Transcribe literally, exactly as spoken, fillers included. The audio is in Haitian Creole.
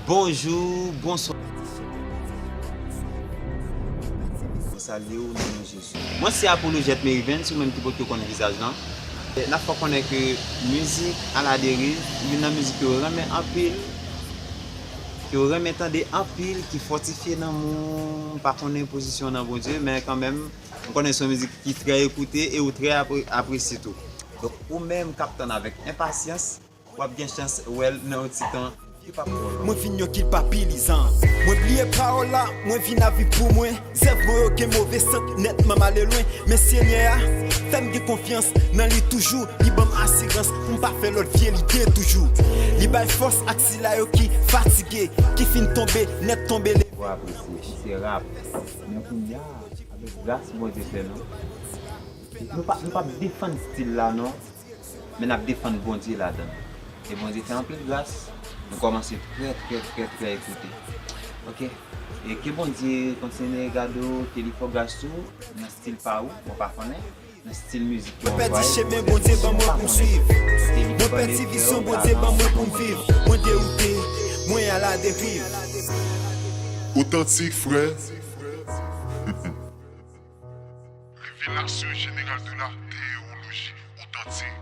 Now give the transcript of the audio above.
Bonjou, bonswa. Mwen salye w nan non Jezi. Mwen se Apollo Jet Meriven, si w menm ki potko konn vizaj lan. N ap fè w konnen ke mizik Aladeriv, youn nan mizik ke w renmen anpil, ke w renmen tande anpil, ki fòtifye nanm ou, m pa konnen pozisyon w nan Bondye, men kanmenm, m konnen se yon mizik ki trè ekoute e ou trè apre-, apresye tou. Donk, ou menm k ap tann avèk enpasyans, w ap gen chans wè l nan yon ti tan ki p ap twò lontan. Mwen vin yon kilpabilizan. Mwen bliye pawòl la, mwen vin ap viv pou mwen. Zèv mwen yo gen move sant nèt, m ale lwen. Men Senyè a fè m gen konfyans nan li toujou. Li ban m asirans pou m pa fè lòt vye lide toujou. Li bay fòs ak sila yo ki fatige, ki fin tonbe nèt, tonbe leve. Ou apresye, se rap. Men kounye a, avèk gras Bondye fè nou, nou pa, nou p ap defann stil la non. Men n ap defann Bondye ladan l. E Bondye fè anpil gras, nou kòmanse trè, trè, trè, trè ekoute. Oke? E ke Bondye kontinye gade w, ke li fè w gras tou, nan stil pa ou, mwen pa konnen, nan stil mizik ke w anplwaye. Mwen pèdi chemen, Bondye ban mwen pou m swiv. Mwen pèdi vizyon, Bondye ban mwen pou m viv. Mwen dewoute, mwen aladeriv. Otantik, frè. Revelasyon jeneral de la teyoloji otantik.